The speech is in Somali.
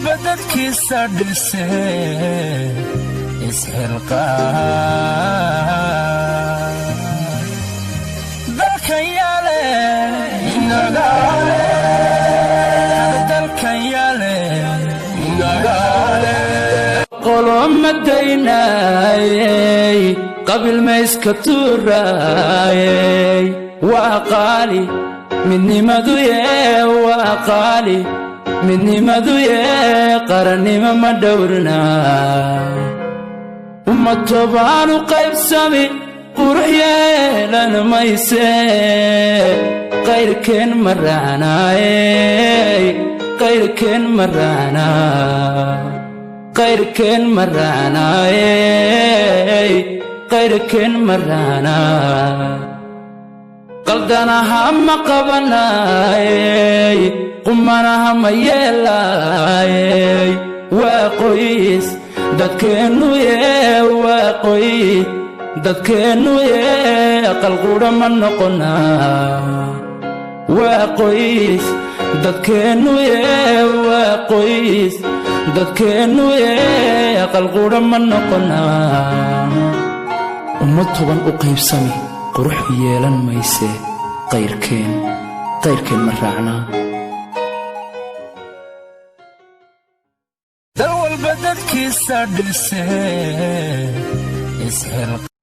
Walba dadkiisa dhise, isxilqaan. Dalkan yaale inagaale, dalkan yaale inagaale. Qoloma daynayey, qabiil mayska tuuraayey. Waa qaali midnimadu yee, waa qaali midnimadu yee. Qarannimo ma dhowrna? Ummad tobaanu qaybsami qurux yeelan mayse. Qayrkeen ma raacnaayey? Qayrkeen ma raacnaa? Qayrkeen ma raacnaayey? Qayrkeen ma raacnaa? Qaldanaha ma qabanaayey? Qumanaha ma yeelaayey? Waa qoys dadkeennu yee, waa qoys dadkeennu yee. Qalqudha ma noqonaa? Waa qoys dadkeennu yee, waa qoys dadkeennu yee. Qalqudha ma noqonaa? Ummad 10 u qaybsami qurux yeelan mayse. Qayrkeen, qayrkeen ma raacnaa? Dal walba dadkiisa dhise, isxilqaan.